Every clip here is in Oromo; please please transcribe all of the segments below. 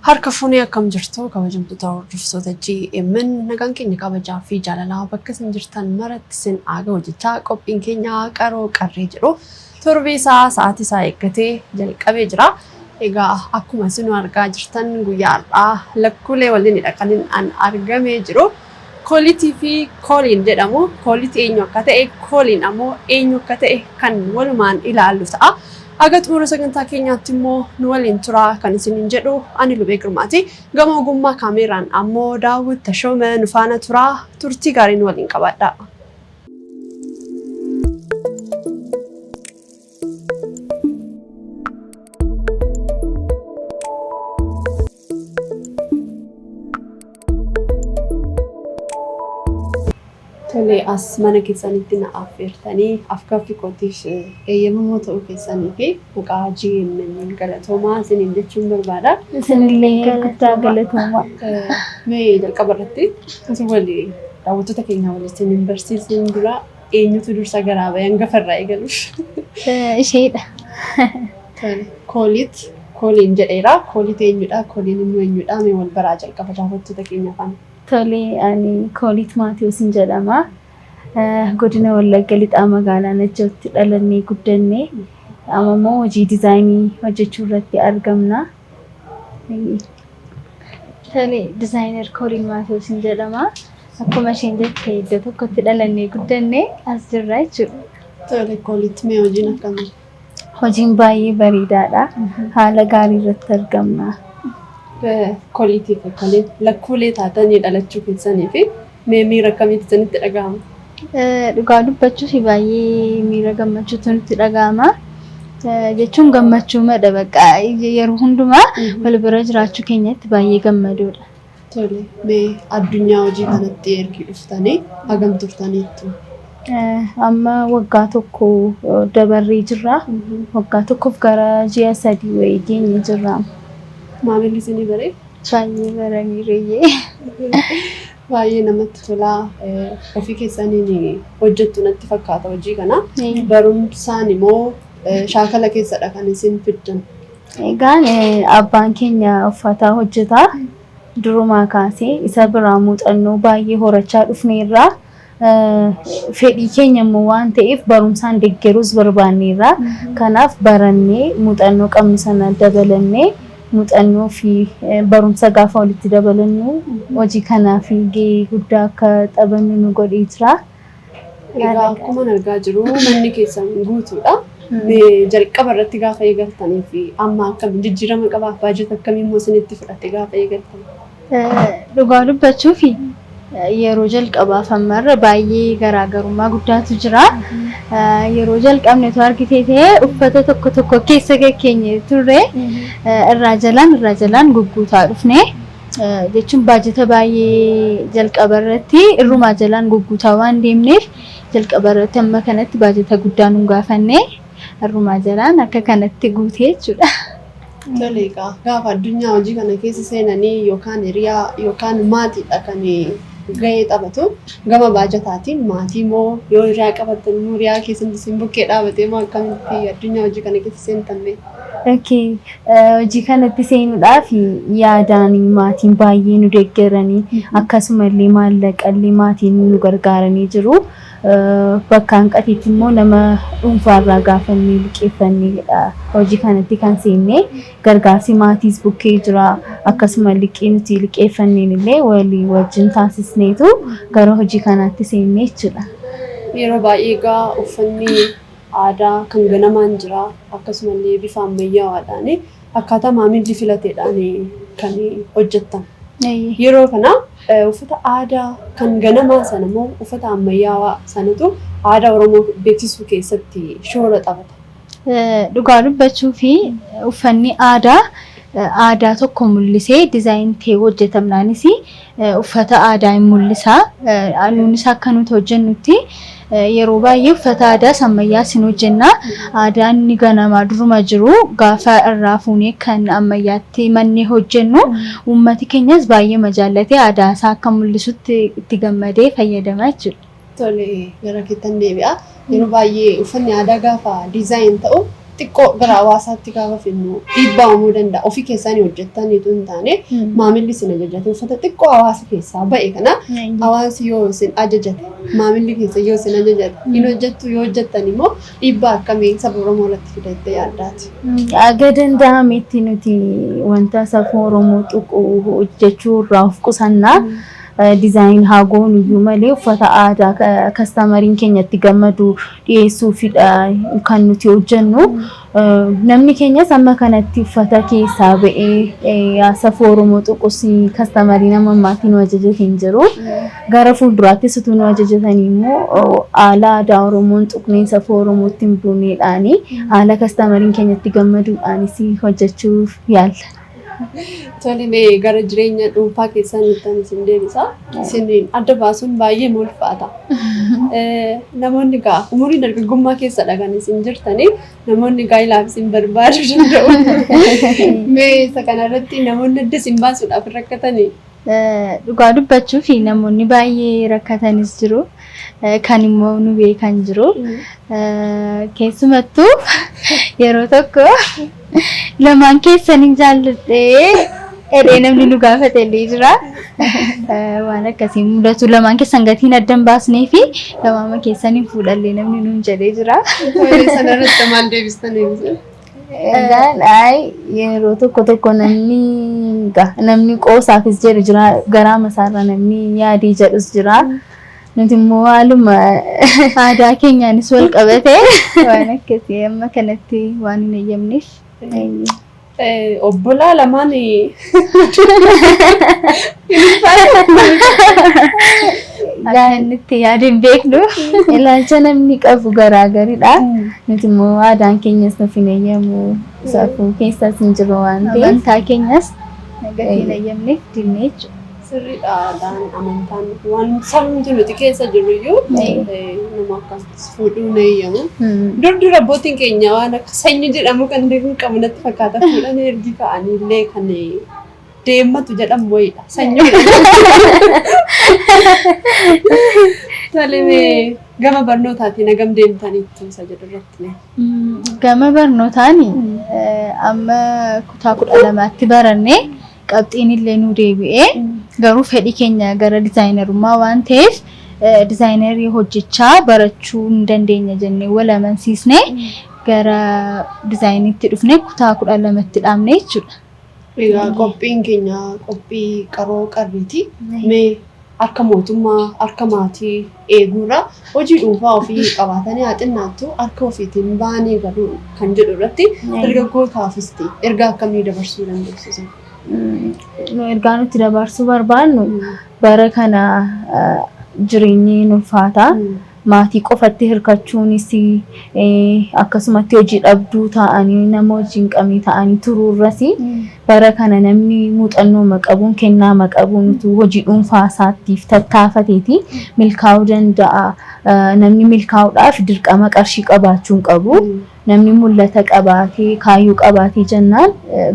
Harka fuunee akkam jirtu kabajamtoota hordoftoota GMN nagaan keenya kabajaa fi jaalalaa bakka isin jirtan maratti isin haa gahu jechaa qophiin keenya qaroo qarree jedhu torbee isaa sa'aatii isaa eeggatee jalqabee jira. Egaa akkuma isin argaa jirtan guyyaa har'aa lakkuulee waliinidha kan an argamee jiru. Koolitii fi kooliin jedhamu. Koolitii eenyu akka ta'e, kooliin ammoo eenyu akka ta'e kan walumaan ilaallu ta'a. Haga xumura sagantaa keenyaatti immoo nu waliin turaa kan isiniin jedhu ani Lubee Girmaati. Gama ogummaa kaameeraan ammoo Daawwit Tashoome nu faana turaa turtii gaarii nu waliin qabaadhaa. Tole as mana keessanitti na affeertanii afgaaffii kootiif eeyyamamoo ta'uu keessanii fi maqaa GMN galatoomaa isiniin jechuun barbaada. Isinillee guddaa galatoomaa. Mee jalqaba irratti osoo walii daawwattoota keenya waliin isin hin barsiisin dura eenyutu dursa garaa ba'e hangafa irraa eegaluuf? Isheedha. Tole kooliit kooliin jedheera. Kooliit eenyudha? Kooliin immoo eenyudha? Mee wal baraa jalqaba daawwattoota keenya faana. Tole ani Kooliit Maatiyoosin jedhama. Godina Wallagga Lixaa magaalaa Najjootti dhalannee guddanne. Amma immoo hojii diizaayinii hojjechuu irratti argamna. Tole dizaayinar Kooliin Maatiyoosin jedhama. Akkuma isheen jette iddoo tokkotti dhalannee guddanne as jirra jechuudha. Tole Kooliit mee hojiin akkamii? Hojiin baay'ee bareedaadha. Haala gaarii irratti argamna. Kooliitii fi kooliin lakkuulee taatanii dhalachuu keessanii fi mee miira akkamiitu isinitti dhaga'ama? Dhugaa dubbachuuf baay'ee miira gammachuutu nutti dhaga'ama. Jechuun gammachuumadha bakka yeroo hundumaa wal bira jiraachuu keenyatti baay'ee gammadoodha. Tole mee addunyaa hojii kanatti ergi dhuftanii hagam turtaniittu? Amma waggaa tokko dabarree jirra. Waggaa tokkoof gara ji'a 3 wayii geenye jirra. Maamilli isinii baree? Baay'ee baraniireyyee. Baay'ee namatti tola. Ofii keessaniin hojjettu natti fakkaata hojii kana. Barumsaan immoo shaakala keessadha kan isin fiddan. Egaan abbaan keenya uffata hojjeta. Durumaa kaasee isa biraa muuxannoo baay'ee horachaa dhufneerra. Fedhii keenya immoo waan ta'eef barumsaan deggeruus barbaanneerra. Kanaaf barannee muuxannoo qabnu sana dabalannee muuxannoo fi barumsa gaafa walitti dabalannu hojii kanaaf gahee guddaa akka taphannu nu godhee jira. Egaa akkuma argaa jiru manni keessan guutuudha. Mee jalqaba irratti gaafa eegaltanii fi amma akkam jijjiirama qabaa baajata akkamii immoo isinitti fudhate gaafa eegaltan? Dhugaa dubbachuuf yeroo jalqabaaf ammarra baay'ee garaagarummaa guddaatu jira. Yeroo jalqabne tu argitee ta'ee uffata tokko tokko keessa keenya turre irraa jalaan irraa jalaan gugguutaa dhufne. Jechuun baajata baay'ee jalqaba irratti irrumaa jalaan gugguutaa waan deemneef jalqaba irratti amma kanatti baajata guddaa nun gaafanne irrumaa jalaan akka kanatti guutee jechuudha. Tole egaa gaafa addunyaa hojii kana keessa seenanii yookaan hiriyaa yookaan maatiidha kan gahee taphatu gama baajataatiin maatii moo yoo hiriyaa qabattan immoo hiriyaa keessan isin bukkee dhaabatee moo akkamitti addunyaa hojii kana keessa seentan mee? Okay. Hojii kanatti seenuudhaaf yaadaan maatiin baay'ee nu deeggaranii akkasumallee maallaqallee maatiin nu gargaaranii jiru. Bakka hanqateetti immoo nama dhuunfaarraa gaafannee liqeeffanneedha hojii kanatti kan seenne. Gargaarsi maatiis bukkee jira. Akkasuma liqii nuti liqeeffanneen illee walii wajjin taasisneetu gara hojii kanaatti seenne jechuudha. Yeroo baay'ee egaa uffanni aadaa kan ganamaan jira akkasumallee bifa ammayyaawaadhaan akkaataa maamilli filateedhaan kan hojjettan. Yeroo kana uffata aadaa kan ganamaa sana immoo uffata ammayyaawaa sanatu aadaa Oromoo beeksisuu keessatti shoora taphata. Dhugaa dubbachuu fi uffanni aadaa aadaa tokko mul'isee dizaayin ta'ee hojjetamnaanis uffata aadaa hin mul'isa. Nuunis akka nuti hojjennutti yeroo baay'ee uffata aadaas ammayyaas hin hojjenna. Aadaan inni ganamaa duruma jiru gaafa irraa fuunee kan ammayyaatti mannee hojjennu uummati keenyas baay'ee jaallatee aadaa isaa akka mul'isutti itti gammadee fayyadama jechuudha. Tole gara keettan deebi'a. Yeroo baay'ee uffanni aadaa gaafa dizaayin ta'u Xiqqoo gara hawaasaatti gaafa fidnu dhiibbaa uumuu danda'a. Ofii keessanii hojjettaniitu hin taane, maamilli isin ajajate uffata xiqqoo hawaasa keessaa ba'e kana, hawaasi yoo isin ajajate, maamilli keessa yoo isin ajajate, hin hojjettu? Yoo hojjettan immoo dhiibbaa akkamii saba Oromoo irratti fidattee yaaddaati? Aga danda'ametti nuti wanta safuu Oromoo tuqu hojjechuu irraa of qusannaa. Design haa goonu iyyuu malee uffata aadaa customeriin keenya itti gammadu dhiyeessuufidha kan nuti hojjennu. Namni keenyas amma kanatti uffata keessaa ba'ee safuu Oromoo tuqus customeriin amma ammaatti nu ajajate hin jiru. Gara fuulduraattis utuu nu ajajatanii immoo haala aadaa Oromoon tuqnee, safuu Oromootti hin buuneedhaani, haala customeriin keenya itti gammaduudhaanis hojjechuuf yaalla. Tole, mee gara jireenya dhuunfaa keessanitti isin deebisa. Isin adda baasuun baay'ee ulfaata. Namoonni gaa umurii dargaggummaa keessadha kan isin jirtanii, namoonni gaa'ilaaf isin barbaaduu danda'u. Mee isa kanarratti namoonni adda isin baasuudhaaf rakkatanii? Dhugaa dubbachuuf namoonni baay'ee rakkatanis jiru. Kan immoo nu beekan jiru. Keessumattuu yeroo tokko lamaan keessan jaalladhee jedhee namni nu gaafate illee jira. Waan akkasii mudatu, lamaan keessan gatiin adda hin baasnee fi lamaama keessan hin fuudhallee namni nuun jedhee jira. Sanarratti maal deebistanii? Egaan yeroo tokko tokko namni namni qoosaafis jedhu jira, garaa masaarra namni yaadii jedhus jira. Nuti immoo haaluma aadaa keenyaanis wal qabate waan akkasii amma kanatti waan hin eeyyamneef. Obbolaa lamaan. Akka inni itti yaade hin beeknu. Ilaalcha namni qabu garaagaridha. Nuti immoo aadaan keenyas nuuf hin eeyyamu. Safuu keessas hin jiru waan ta'eef. Amantaa keenyas gatii hin eeyyamneef dinnee jechuudha. Sirriidha, aadaan, amantaan, waan sabni nuti keessa jirru iyyuu nama akkas fuudhuu hin eeyyamu. Dur dur abbootiin keenya waan akka sanyii jedhamu kan hin qabu natti fakkaata, fuudhanii ergi ka'anii illee kan deemmatu jedhamu wayiidha. Sanyii. Tole, mee gama barnootaatiin hagam deemtaniittu isa jedhu irratti mee? Gama barnootaan amma kutaa 12tti barannee qabxiin illee nu deebi'ee, garuu fedhii keenya gara designerummaa waan ta'eef designerii hojjechaa barachuu hin dandeenya jennee wal amansiisnee gara designiitti dhufnee kutaa 12tti dhaabne jechuudha. Egaa qophiin keenya qophii qaroo qarriiti. Mee harka mootummaa, harka maatii eeguurra hojii dhuunfaa ofii qabaatanii haa xinnaattu harka ofiitiin baanii galuu kan jedhu irratti dargaggootaafis ta'e ergaa akkamii dabarsuu dandeessu? Nu ergaa nuti dabarsuu barbaannu, bara kana jireenyi ni ulfaata. Maatii qofatti hirkachuunis, akkasumatti hojii dhabduu ta'anii, nama hojii hin qabne ta'anii turuurras, bara kana namni muuxannoo qabuun, kennaa qabuun utuu hojii dhuunfaa isaatiif tattaafateeti milkaa'uu danda'a. Namni milkaa'uudhaaf dirqama qarshii qabaachuu hin qabu. Namni mul'ata qabaatee, kaayyoo qabaatee jennaan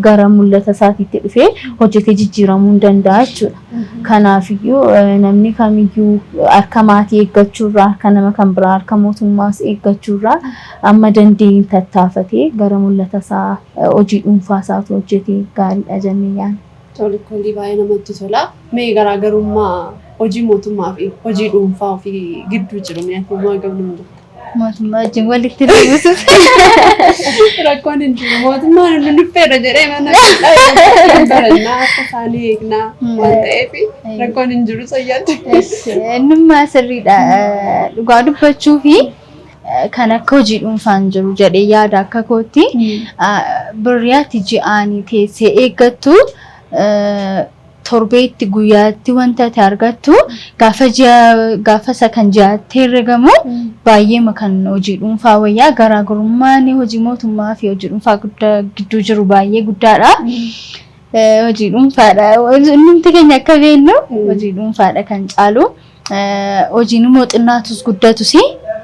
gara mul'ata isaatiitti dhufee hojjetee jijjiiramuu hin danda'a jechuudha. Kanaafiyyuu namni kamiyyuu harka maatii eeggachuurraa, harka nama kan biraa, harka mootummaas eeggachuurraa amma dandeenye tattaafatee gara mul'ata isaa, hojii dhuunfaa isaatu hojjetee gaariidha jennee yaadna. Tole, kolii baay'ee namatti tola. Mee garaagarummaa hojii mootummaa fi hojii dhuunfaa ofii gidduu jiru mee ati maal qabnu jirta? Mootummaa wajjin walitti deebisuuf. Rakkoon hin jiru. Mootummaan nu nuffeera jedhee mana barannaa akka isaanii eegnaa waan ta'eef rakkoon hin jiru sayyaatti. Innummaa sirriidha. Dhugaa dubbachuu fi kan akka hojii dhuunfaan jiru jedhee yaada akka kootti. Birrii ati ji'aanii teessee eeggattu, torbeetti guyyaatti wanta ati argattu, gaafa ji'a gaafa isa kan ji'aatti herregamu baay'eema kan hojii dhuunfaa wayyaa. Garaagarummaan hojii mootummaa fi hojii dhuunfaa guddaa gidduu jiru baay'ee guddaadha. Hojii dhuunfaadha. Innumti keenya akka beeknu hojii dhuunfaadha kan caalu. Hojiin immoo xinnaatus guddatus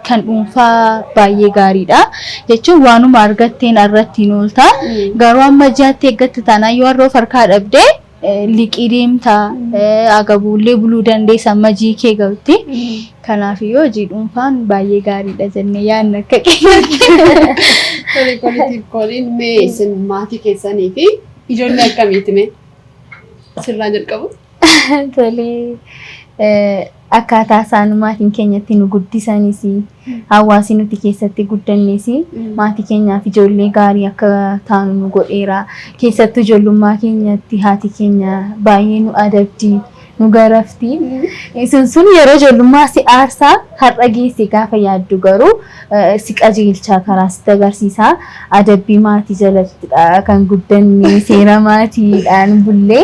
kan dhuunfaa baay'ee gaariidha. Jechuun waanuma argatteen irratti hin oolta. Garuu amma ji'aatti eeggatte taanaan, yoo har'a of harkaa dhabdee liqii deemta, agabuullee buluu dandeessa amma jii kee gahutti. Kanaafiyyuu hojii dhuunfaan baay'ee gaariidha jennee yaadna akka keenyatti. Tole, Koolitiif Kooliin, mee isin maatii keessanii fi ijoollee akkamiiti mee? Sirraa jalqabu? Tole, akkaataa isaan maatiin keenyatti nu guddisanis, hawaasni nuti keessatti guddannes maatii keenyaaf ijoollee gaarii akka taanu nu godheera. Keessattuu ijoollummaa keenyatti haati keenya baay'ee nu adabdi, nu garafti. Sun sun yeroo ijoollummaa si aarsaa, har'a geesse gaafa yaaddu garuu si qajeelchaa, karaa sitti agarsiisaa. Adabbii maatii jalattidha kan guddanne, seera maatiidhaan bullee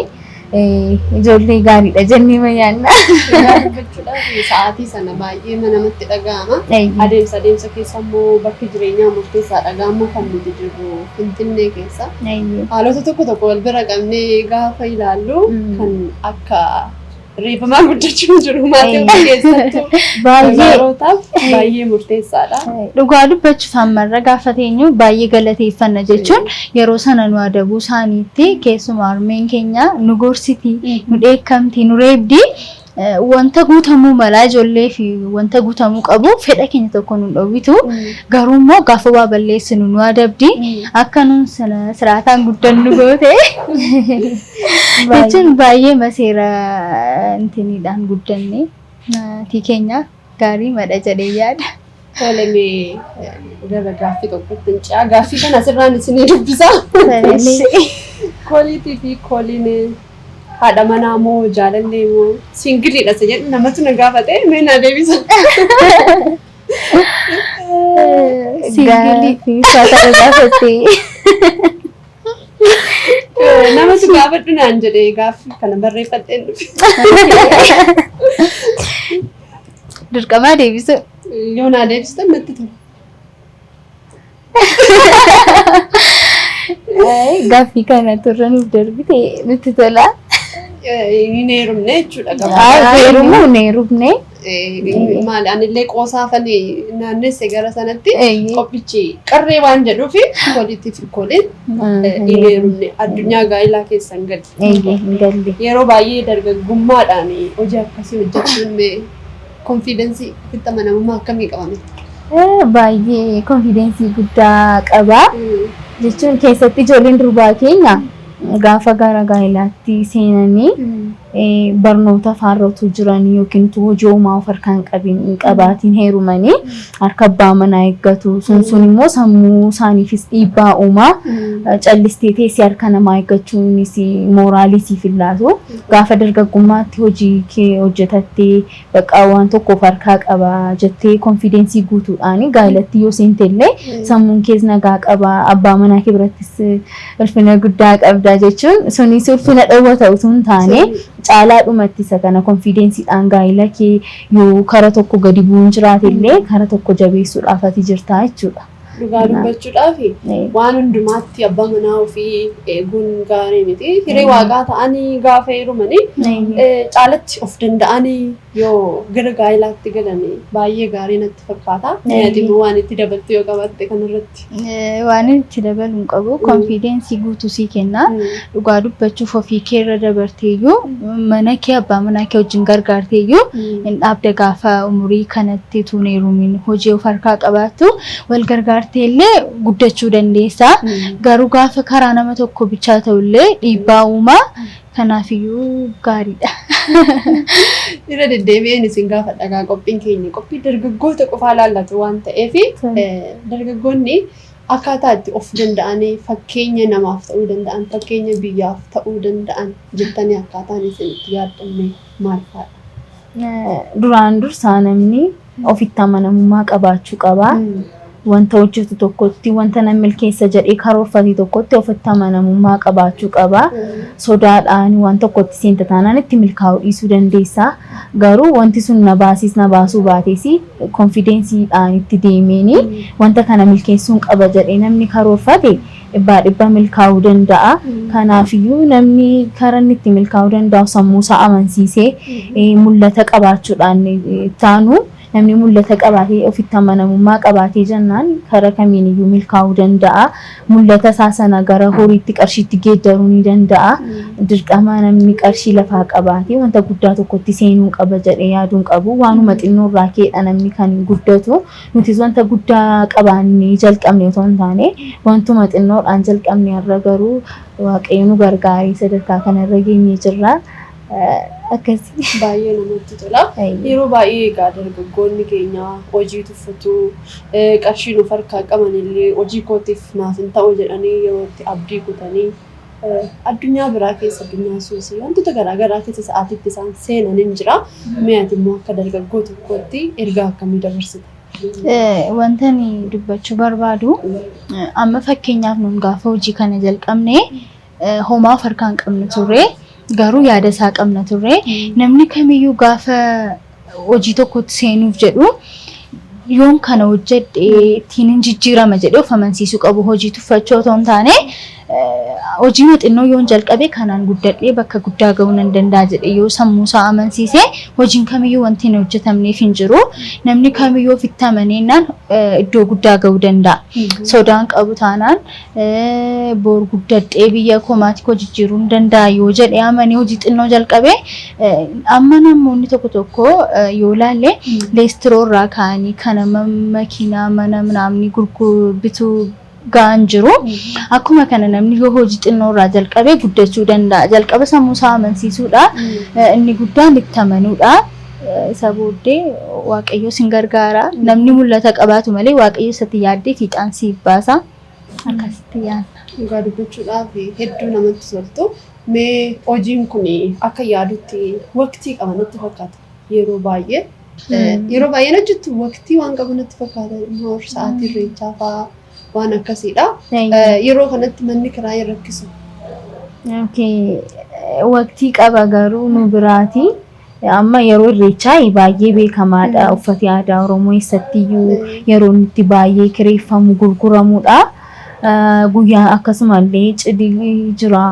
ijoollee gaariidha jennee yaadna. Dhugaa dubbachuudhaaf sa'aatii sana baay'ee namatti dhaga'ama. Adeemsa keessa immoo bakki jireenyaa murteessaadha. Gaama kan nuti jirru Finfinnee keessa. Haalota tokko tokko wal bira qabnee gaafa ilaallu kan akka reefamaa guddachuu jiru maatii ofii keessattuu barootaaf baay'ee murteessaadha. Dhugaa dubbachuuf ammarra gaafa teenyu baay'ee galateeffanna, jechuun yeroo sana nu adabuu isaaniitti. Keessumaa harmeen keenya nu gorsiti, nu dheekkamti, nu reebdi. Wanta guutamuu malaa ijoollee fi wanta guutamuu qabu fedha keenya tokko nu dhowwitu. Garuu immoo gaafa waa balleessinu nu adabdi. Akka nuun sana siraataan guddannu goote jechuun baay'ee maseera intiniidhaan guddanne, maatii keenya gaarii madha jedhee yaada. Tole, mee gara gaaffii tokkotti hin ce'a. Gaaffii kana asirraan isinii dubbisa. Kooliitii fi Kooliin haadha manaa moo jaalallee moo singleiidha isa jedhu namatu na gaafate, mee na deebisa. Single. Gaaffii uffata gaafatte. Namatu gaafadhu naan jedhee gaaffii kana barreeffadheen dhufe. Dirqamaa deebisu. Yoo naa deebistan natti tola. Gaaffii kana turre nuuf darbite nutti tola. Hin heerumne jechuudha. Heerumuu hin heerumne. Maali, anillee qoosaafanii naannesse gara sanatti, qophichi qarree waan jedhuufi Kooliitii fi Kooliin hin heerumne, addunyaa gaa'ilaa keessan galle. Hin galle. Yeroo baay'ee dargaggummaadhaan hojii akkasii hojjechuun confidence, ofitti amanamummaa akkamii qabame? Baay'ee confidence guddaa qaba. Jechuun keessatti ijoolleen durbaa keenya gaafa gara gaa'ilaatti seenanii barnoota faarratu jiranii yookiin hojii homaa of harkaa hin qabin hin qabaatiin heerumanii harka abbaa manaa eeggatu. Sun sun immoo sammuu isaaniifis dhiibbaa uumaa. Callistee teessee harka namaa eeggachuunis morale siif hin laatu. Gaafa dargaggummaatti hojii kee hojjetattee, bakka waan tokko of harkaa qaba jettee confidence guutuudhaan gaa'ilatti yoo seente illee sammuun kees nagaa qaba, abbaa manaa kee birattis ulfina guddaa qabda jechuun sunis ulfina dhowwata utuu hin taane, caalaadhumatti isa kana confidenceiidhaan gaa'ila kee yoo kara tokko gadi bu'uun jiraate illee kara tokko jabeessuudhaaf ati jirta jechuudha. Dhugaa dubbachuudhaaf waan hundumaatti abbaa manaa ofii eeguun gaarii miti. Hiree waaqaa ta'anii gaafa heerumanii caalatti of danda'anii yoo gara gaa'ilaatti galanii baay'ee gaarii natti fakkaata. Ati immoo waan itti dabaltu yoo qabaatte kanarratti. Waan itti dabalu hin qabu. Confidence guutuu sii kenna. Dhugaa dubbachuuf ofii kee irra dabarteeyyuu mana kee abbaa manaa kee wajjin gargaarteeyyuu hin dhaabda. Gaafa umurii kanatti utuu hin heerumin hojii of harkaa qabaattu wal gargaartee illee guddachuu dandeessa. Garuu gaafa karaa nama tokko bichaa ta'ullee dhiibbaa uumaa. Kanaafiyyuu gaariidha. Irra deddeebi'een isin gaafadha gaa, qophiin keenya qophii dargaggoota qofaa laallatu waan ta'eef, dargaggoonni akkaataa itti of danda'anii fakkeenya namaaf ta'uu danda'an, fakkeenya biyyaaf ta'uu danda'an jettanii akkaataan isin itti yaaddanne maal fa'aadha? Duraan dursaa namni ofitti amanamummaa qabaachuu qaba. Wanta hojjetu tokkotti, wanta nan milkeessa jedhee karoorfate tokkotti ofitti amanamummaa qabaachuu qaba. Sodaadhaan waan tokkotti seenta taanaan itti milkaa'uu dhiisuu dandeessa. Garuu wanti sun na baasis na baasuu baates confidenceiidhaan itti deemeeni wanta kana milkeessuun qaba jedhee namni karoorfate dhibbaa dhibba milkaa'uu danda'a. Kanaafiyyuu namni karaa inni itti milkaa'uu danda'u sammuu isaa amansiisee mul'ata qabaachuudhaan taanu Namni mul'ata qabaatee, ofitti amanamummaa qabaatee jennaan karaa kamiiniyyuu milkaa'uu danda'a. Mul'ata isaa sana gara horiitti, qarshiitti geeddaruu ni danda'a. Dirqama namni qarshii lafaa qabaatee wanta guddaa tokkotti seenuu qaba jedhee yaaduu hin qabu. Waanuma xinnoo irraa keedha namni kan guddatu. Nutis wanta guddaa qabaannee jalqabne otoo hin taane, wantuma xinnoodhaan jalqabne. Har'a garuu Waaqayyo nu gargaaree sadarkaa kanarra geenyee jirra. Akkasii. Baay'ee namatti tola. Yeroo baay'ee egaa dargaggoonni keenya hojii tuffatu, qarshii nuuf harkaa qaban illee hojii kootiif naaf hin ta'u jedhanii yeroo itti abdii kutanii addunyaa biraa keessa, addunyaa suusii, wantoota garaa garaa keessa sa'aatiitti isaan seenan hin jira. Mee ati immoo akka dargaggoo tokkootti ergaa akkamii dabarsita? Wanta ani dubbachuu barbaadu, amma fakkeenyaaf nun gaafa hojii kana jalqabne homaa of harkaa hin qabnu turre, garuu yaada isaa qabna turre. Namni kamiyyuu gaafa hojii tokkotti seenuuf jedhu, yoon kana hojjedhe ittiin hin jijjiirama jedhee of amansiisuu qabu. Hojii tuffachuu otoo hin taane, hojii xinnoo yoon jalqabe kanaan guddadhee bakka guddaa ga'uu nan danda'a jedhe yoo sammuu isaa amansiise, hojiin kamiyyuu wanti hin hojjetamneef hin jiru. Namni kamiyyuu ofitti amaneennaan iddoo guddaa ga'uu danda'a. Sodaan qabu taanaan, bor guddadhee biyya koo, maatii koo jijjiiruu hin danda'a yoo jedhee amanee hojii xinnoo jalqabe. Amma namoonni tokko tokko yoo ilaalle, leestiroo irraa ka'anii kan amma makiinaa, mana namni gurguru bituu ga'an jiru. Akkuma kana namni yoo hojii xinnoo irraa jalqabee guddachuu danda'a. Jalqaba sammuu isaa amansiisuudha. Inni guddaan itti amanuudha. Isa booddee Waaqayyo sin gargaara. Namni mul'ata qabaatu malee, Waaqayyo isatti yaaddee fiixaan siif baasa. Akkasitti yaadna. Dhugaa dubbachuudhaaf hedduu namatti toltu. Mee hojiin kun akka yaadutti waqtii qaba natti fakkaata yeroo baay'ee. Yeroo baay'een hojjettu waqtii waan qabu natti fakkaata. Immoo sa'aatii irreechaa fa'aa waan akkasiidha. Yeroo kanatti manni kiraa hin rakkisu? Waqtii qaba garuu nu biraati. Amma yeroo irreechaa baay'ee beekamaadha. Uffati aadaa Oromoo eessattiyyuu yeroo inni baay'ee kireeffamu, gurguramudha. Guyyaa akkasumallee cidhi jira.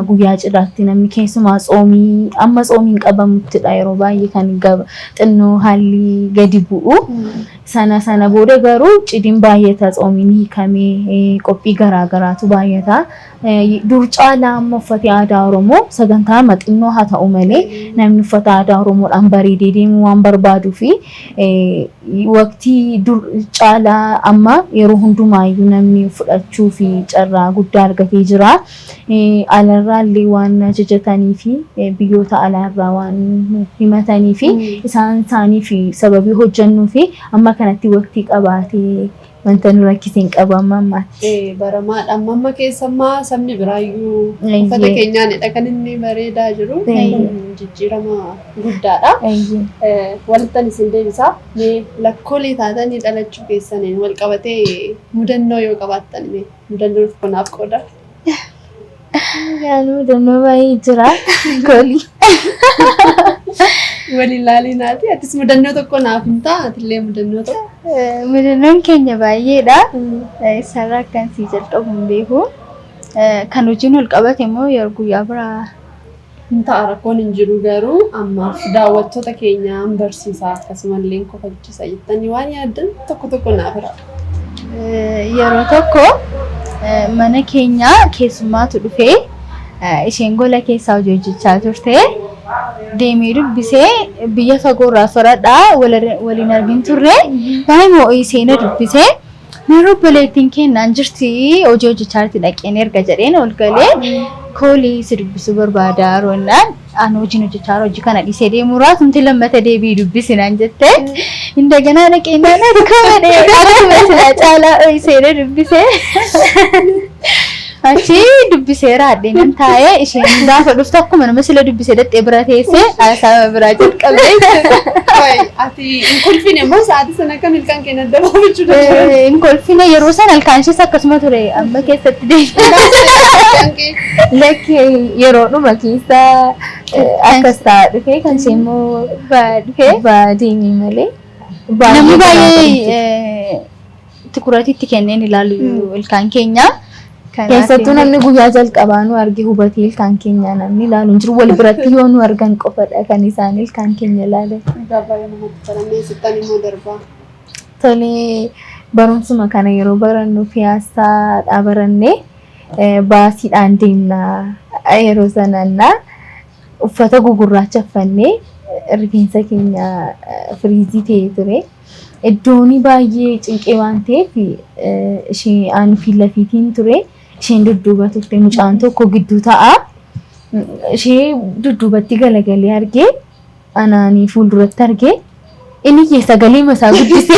Guyyaa cidhaatti namni keessumaa tsoomii, amma tsoomiin qabamuttidha yeroo baay'ee kan xinnoo haalli gadi bu'u. Sana booda garuu cidhiin baay'ata, tsoomiin hiikamee qophii garaa garaatu baay'ata. Dur caalaa amma uffati aadaa Oromoo sagantaa xinnoo haa ta'u malee, namni uffata aadaa Oromoodhaan bareedee deemuu waan barbaaduu fi waqtii dur caalaa amma yeroo hundumaayyuu namni fudhachuu fi carraa guddaa argatee jira. Alarraa illee waan ajajatanii fi biyyoota alaarraa waan himatanii fi isaan isaanii fi sababii hojjennuu fi amma kanatti waqtii qabaatee wanta nu rakkise hin qabu amma ammaatti. Baramaadha. Amma amma keessammaa sabni biraayyuu uffata keenyaanidha kan inni bareedaa jiru. Kun jijjiirama guddaadha. Walittan isin deebisaa. Mee lakkoolee taatanii dhalachuu keessaniin wal qabatee mudannoo yoo qabaattan, mee mudannoo kunaaf qooda. Yaa, mudannoo baay'ee jira. Koli. Wal ilaalinaati. Atis mudannoo tokko naaf hin ta'a. Atillee mudannoo tokko. Mudannoon keenya baay'eedha. Isarraa akkan sii jalqabu hin beeku. Kan hojiin wal qabate immoo yeroo guyyaa biraa. Hin ta'a, rakkoon hin jiru, garuu ammaaf daawwattoota keenyaan barsiisaa akkasumallee kofalchiisa jettanii waan yaaddan tokko tokko naaf hira. Yeroo tokko mana keenya keessummaatu dhufee, isheen gola keessaa hojii hojjechaa turte. Deemee dubbisee, biyya fagoorraa firadhaa waliin argin turre, baay'ee ho'ii seena dubbisee, "Narra obboleettiin kennaan jirti, hojii hojjechaa jirti, dhaqeen erga," jedheen. Ol galee, "Koolii si dubbisuu barbaada roonnaan," "Ani hojiin hojjechaa jira, hojii kana dhiisee deemuuraa tumti, lammata deebii dubbisi," naan jette. Indaganaa dhaqeenaan akkuma akkuma silaa caalaa ho'i seenee dubbisee, achi dubbiseera addeenan taa'ee, isheen gaafa dhuftu akkuma nama sila dubbisee dhaqxee bira teessee haasaa biraa jalqabde jechuudha. Ati hin kolfine immoo sa'aatii sana akka ilkaan kee adda baafachuu danda'u? Hin kolfine. Yeroo sana ilkaan ishees akkasuma ture, amma keessatti deebi'e. Lakki, yeroodhuma keessa akkas ta'aa dhufe, kan ishee immoo dhufee baadii malee. Namni baay'ee tikuratiitti kenneen ilaalu ilkaan keenya. Kanaaf Keessattuu namni guyyaa jalqabaa nu arge hubatee ilkaan keenya namni ilaalu hin jiru. Wal biratti yoo nu argan qofadha kan isaan ilkaan keenya ilaalan. Egaa baay'ee namatti tola. Mee sittan immoo darbaa. Tolee, barumsuma kana yeroo barannu Piyaassaadhaa barannee baasiidhaan deemna yeroo sanannaa uffata gugurraacha uffannee rifeensa keenya firiizii ta'ee ture. Iddoon baay'ee cinqee waan ta'eef ishee ani fi lafiitiin ture. Isheen dudduuba turte mucaan tokko gidduu ta'a. Ishee dudduubatti galagalee argee anaanii fuulduratti argee inni iyyee sagalee masaa guddisee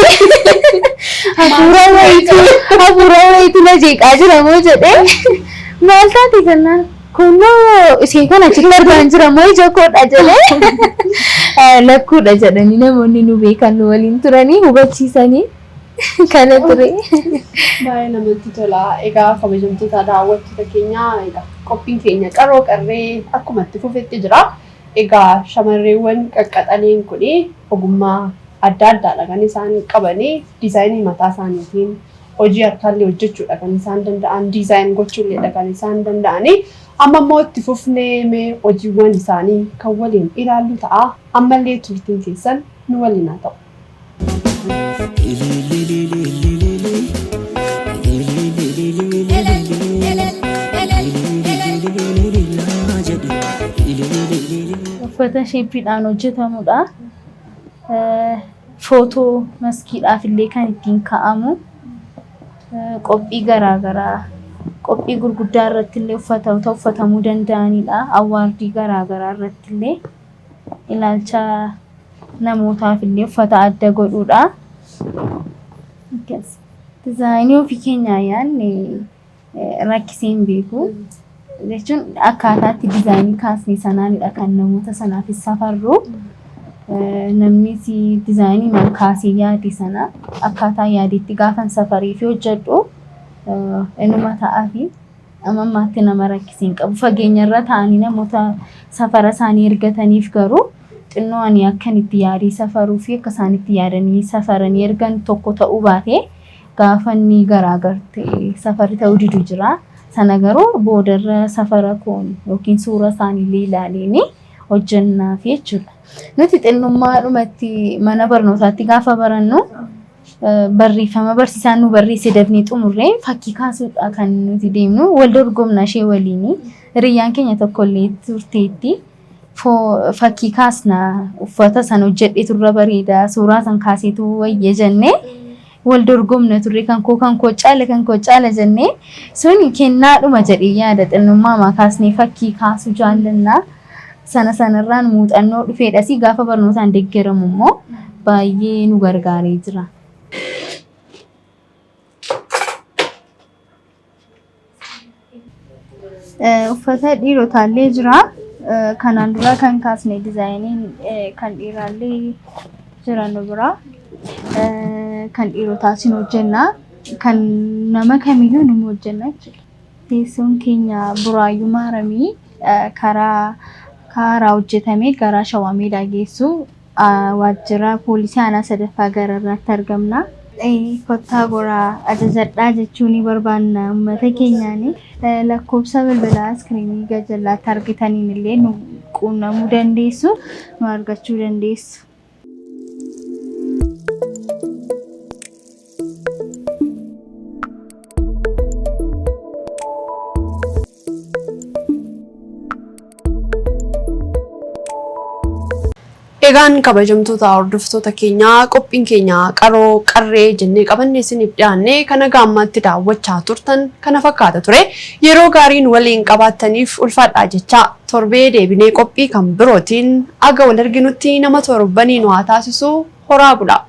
hafuura wayiitu hafuura wayiitu na jeeqaa jira moo jedhee maal taate jennaan kunoo ishee kana achitti argaan jira moo ija koodha jedhee lakkuudha jedhanii namoonni nu beekan nu waliin turanii hubachiisanii kana ture. Baay'ee namatti tola. Egaa kabajamtoota daawwattoota keenyaa egaa qophiin keenya qaroo qarree akkuma itti fufetti jira. Egaa shamarreewwan qaqqaxaleen kun ogummaa adda addaadha kan isaan qabanii diizaayinii mataa isaaniitiin hojii harkaallee hojjechuudha kan isaan danda'an design gochuulleedha kan isaan danda'anii. Amma immoo itti fufnee mee hojiiwwan isaanii kan waliin ilaallu ta'a. Ammallee turtiin keessan nu waliin haa ta'u. Uffata sheeppiidhaan hojjetamudha. Footoo maskiidhaaf illee kan ittiin ka'amu. Qophii garaagaraa qophii gurguddaa irratti illee uffata uffatamuu danda'anidha. Awwaardii garaagaraa irratti illee ilaalcha namootaaf illee uffata adda godhudha. Akkas. Dizaayinii ofii keenyaa yaadne rakkisee hin beeku. Jechuun akkaataa itti dizaayinii kaasne sanaanidha kan namoota sanaafis safarru. Namnis dizaayinii man kaasee yaade sana akkaataa yaadetti gaafan safaree fi hojjedhu inuma ta'aa fi amma ammaatti nama rakkisee hin qabu. Fageenyarra ta'anii namoota safara isaanii ergataniif garuu xinnoo ani akkan itti yaadee safaruu fi akka isaan itti yaadanii safaranii ergan tokko ta'uu baate gaafa inni garaagar ta'e safarri ta'uu didu jira. Sana garuu boodarra safara koon yookiin suura isaaniillee ilaaleeni hojjennaaf jechuudha. Nuti xinnummaadhumatti mana barnootaatti gaafa barannu barreeffama barsiisaan nu barreesse dafnee xumurree fakkii kaasuudha kan nuti deemnu wal dorgomna ishee waliin. Hiriyyaan keenya tokkollee turteetti. Fakkii kaasna uffata san hojjedheetu irra bareeda suuraa san kaaseetu wayya jennee wal dorgomna turre kan koo kan koo caala kan koo caala jennee sun kennaadhuma jedhee yaada xinnummaa kaasnee fakkii kaasuu jaallannaa. Sana sanarraan muuxannoo dhufeedhas gaafa barnootaan deeggaramu immoo baay'ee nu gargaaree jira. Uffata dhiirotaallee jira. Kanaan dura kan kaasne dizaayiniin kan dhiiraallee jira nu bira. Kan dhiirotaas ni hojjenna. Kan nama kamiyyuu ni hojjenna jechuudha. Teessoon keenya Buraayyuu Maaramii karaa haaraa hojjetamee gara Shawaa Meedaa geessu waajjira poolisii aanaa sadaffaa gararraatti argamna. Kottaa goraa ajajadhaa jechuu ni barbaanna uummata keenyaan. Lakkoofsa bilbilaa iskiriinii gajjallaatti argitaniin illee nu quunnamuu dandeessu, nu argachuu dandeessu. Egaan kabajamtoota hordoftoota keenyaa qophiin keenya qaroo qarree jennee qabannee isiniif dhiyaanne kana gaammaatti daawwachaa turtan kana fakkaata ture. Yeroo gaariin waliin qabaattaniif ulfaadhaa jecha torbee deebinee qophii kan birootiin aga wal arginutti nama torbanii nu haa taasisu horaa bulaa.